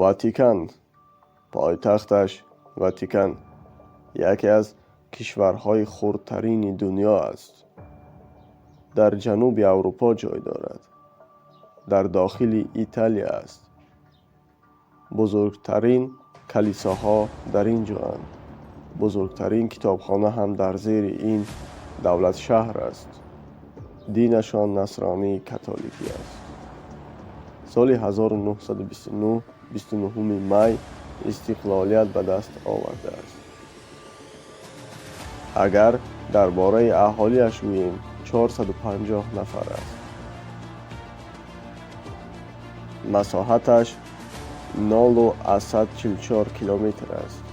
Ватикан, пойтахташ Ватикан, яке аз кишварҳои хурдтарини дунё аст. Дар ҷануби Аврупо ҷой дорад. Дар дохили Италия аст. Бузургтарин калисоҳо дар ин ҷоанд. Бузургтарин китобхона ҳам дар зери ин давлатшаҳр аст. Динашон насронии католикӣ аст. Соли 1929, 29 май истиқлолият ба даст овардааст. Агар дар бораи аҳолиаш гӯем, 450 нафар аст. Масоҳаташ 0,44 километр аст.